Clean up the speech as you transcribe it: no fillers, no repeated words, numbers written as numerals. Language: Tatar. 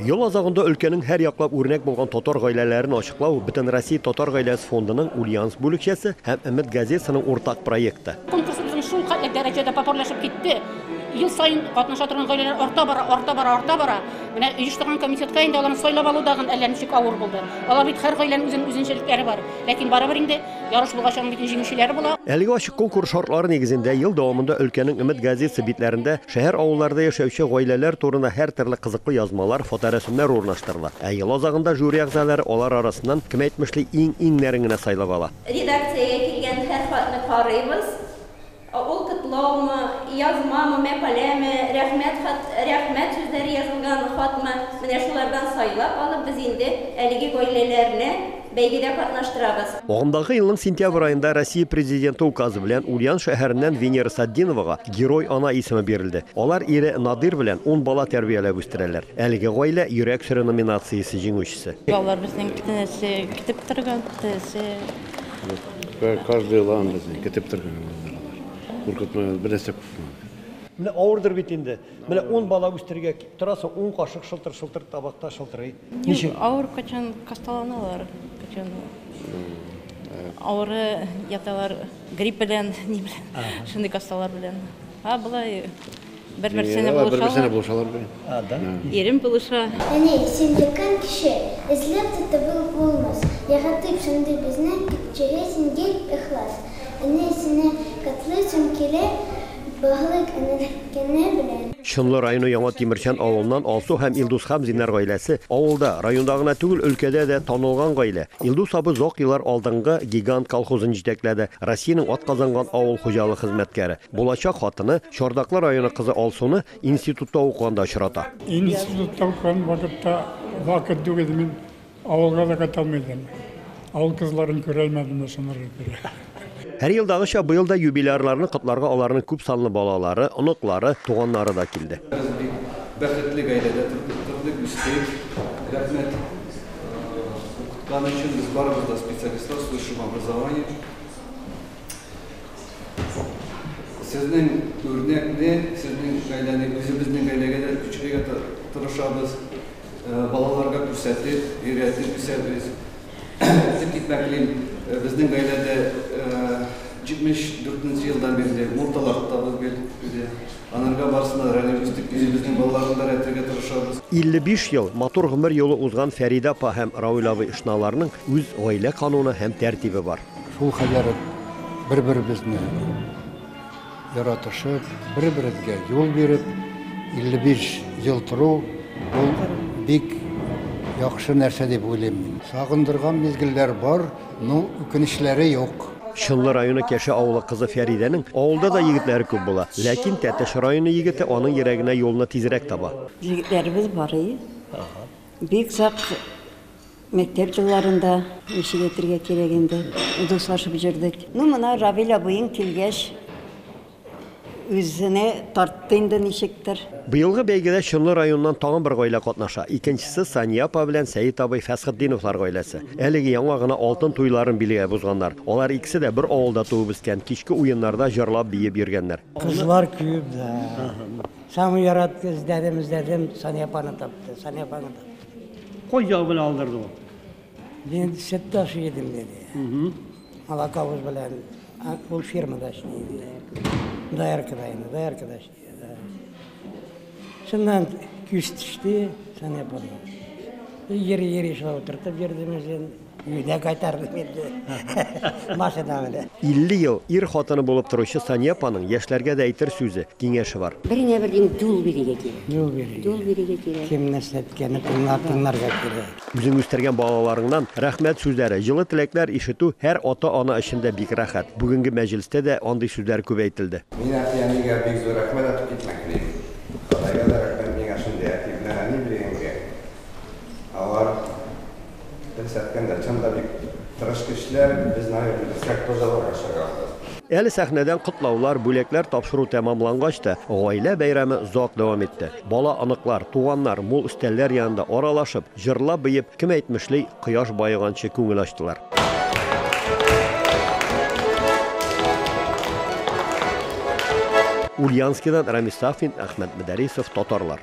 Ел азагында өлкәнең һәр яклап үрнәк булган татар гаиләләрен ачыклау Бөтенроссия татар гаиләсе фондының Ульяновск бүлекчәсе һәм Өмет газетасының уртак проекты. Конкурсыбызның шул хәтле дәрәҗәдә популярлашып китте. Ел саен катнаша торган гаиләләр арта бара, арта бара, арта бара. Менә оештырган комитетка инде аларны сайлап алу дагын әллә ничек авыр булды. Алар бит һәр гаиләнең үзенең үзенчәлекләре бар. Ләкин барыбер инде ярыш булгач аның бит җиңүчеләре була. Әлеге ачык конкурс шартлары нигезендә ел дәвамында өлкәнең Өмет газетасы битләрендә шәһәр-авылларда яшәүче гаиләләр турында һәртөрле кызыклы язмалар, фоторәсемнәр урнаштырыла. Ә ел азагында жюри әгъзалары алар арасыннан, кем әйтмешли, иң-иңнәрен генә сайлап ала. Редакциягә килгән һәр хатны карыйбыз. Ул котлаумы, язмамы, мәкаләме, рәхмәт хат, рәхмәт сүзләре язылган хатмы, менә шулардан сайлап алып без инде әлеге гаиләләрне бәйгедә катнаштырабыз. Агымдагы елның сентябрь аенда Россия Президенты указы белән Ульян шәһәреннән Венера Сатдиновага Герой ана исеме бирелде. Алар ире Надир белән ун бала тәрбияләп үстерәләр. Әлеге гаилә Йөрәк сере номинациясе җиңүчесе. Балалар безнең бөтенесе көтеп торган, бөтенесе. Каждый елан безнең көтеп торган балалар. Куркытмагыз, бер нәрсә куркытмагыз. Менә авырдыр бит инде. Менә ун бала үстерергә торасың, ун кашык шылтыр-шылтыр табакта шылтырый. Ничек? Авыр качан касталаналар, качан авыры яталар, грипп белән, ни белән, шундый касталар белән. А болай бер-берсенә булышалар. Бер-берсенә булышалар. А, да? Ирем булыша. Әни, син якын кеше, эзләп тә табып булмас. Яратып шундый безне, көттерәсең гел ихлас. Әни, сине котлыйсым килә, барлык энергияне белән. Чынлы районы Яңа Тимерчән авылыннан Алсу һәм Илдус Хамзиннар гаиләсе авылда, районда гына түгел, өлкәдә дә танылган гаилә. Илдус абый озак еллар алдынгы Гигант колхозын җитәкләде, Россиянең атказанган авыл хуҗалыгы хезмәткәре. Булачак хатыны, Чардаклы районы кызы Алсуны институтта укыганда очрата. Институтта укыган вакытта вакыт түгел, мин авылга да кайта алмый идем. Авыл кызларын күрә алмадым да шуңарга күрә. Һәр елдагыча быел да юбилярларны котларга аларның күп санлы балалары, оныклары, туганнары да килде. Без бик бәхетле гаиләдә тордык, үстек. Рәхмәт укыткан өчен. Без барыбыз да специалистлар с высшим образованием. Сезнең үрнәкне, сезнең гаиләне үзебезнең гаиләгә дә күчерергә тырышабыз. Балаларга күрсәтеп, өйрәтеп үсәбез. Әйтеп китмәк телим, безнең гаиләдә 74 елдан бирле мурталар тотабыз гел үзе. Анарга барысына да рәнеп үстек, үзебезнең балаларны да рәтергә тырышабыз. 55 ел матур гомер юлы узган Фәридә апа һәм Равил абый Ышналарның үз гаилә кануны һәм тәртибе бар. Шул кадәр бер-беребезне яратышып, бер-беребезгә юл биреп, 55 ел тору ул бик яхшы нәрсә дип уйлыйм мин. Сагындырган мизгелләр бар, но үкенечләре юк. Чынлы районы Кәше авылы кызы Фәридәнең авылда да егетләре күп була. Ләкин Тәтеш районы егете аның йөрәгенә юлны тизрәк таба. Егетләребез бар и. Бик зак мәктәп елларында ничек әйтергә кирәк инде, дуслашып йөрдек. Ну, мына Равил абыең килгәч, үзенә тартты инде ничектер. Быелгы бәйгедә Чынлы районыннан тагын бер гаилә катнаша. Икенчесе Сания апа белән Сәет абый Фәсхетдиновлар гаиләсе. Әлеге яңа гына алтын туйларын билгеләп узганнар. Алар икесе дә бер авылда туып үскән, кичке уеннарда җырлап биеп йөргәннәр. Кызлар күп да. Самый яратты, эзләдем, эзләдем, Сания апаны тапты, Сания апаны тапты. Кай ягы белән алдырды ул? Мин сөт ташый идем, диде. Молоковоз белән, ул фирмада эшли иде. Дояркада инде, дояркада эшли иде. Шуннан күз төште, Сания ападан. Йөри-йөри шулай утыртып йөрдем үзен. Өенә кайтардым инде. Машина белән. 50 ел ир хатыны булып торучы Сания апаның яшьләргә дә әйтер сүзе, киңәше бар. Беренә бер юл бирергә кирәк. Юл бирергә. Юл бирергә кирәк. Кем нәрсә әйткәнен тыңлап тыңларга кирәк. Үзең үстергән балаларыңнан рәхмәт сүзләре, җылы теләкләр ишетү һәр ата-ана өчен дә бик рәхәт. Бүгенге мәҗлестә дә андый сүзләр күп әйтелде. Мин әти-әнигә бик зур рәхмәт әйтеп китмәк телим. Ходайга да рәхмәт миңа шундый әти белән әни биргәнгә. Алар дөрес әйткәндә, чын да бик тырыш кешеләр, без, наверное, бетсәк тоже аларга чыгарбыз. Әле сәхнәдән котлаулар, бүләкләр тапшыру тәмамлангач та, гаилә бәйрәме озак дәвам итте. Бала, оныклар, туганнар мул өстәлләр янында аралашып, җырлап биеп, кем әйтмешли, кояш баеганчы күңел ачтылар. Ульяновскидан Рамис Сафин, Әхмәт Мөдәрисов, Татарлар.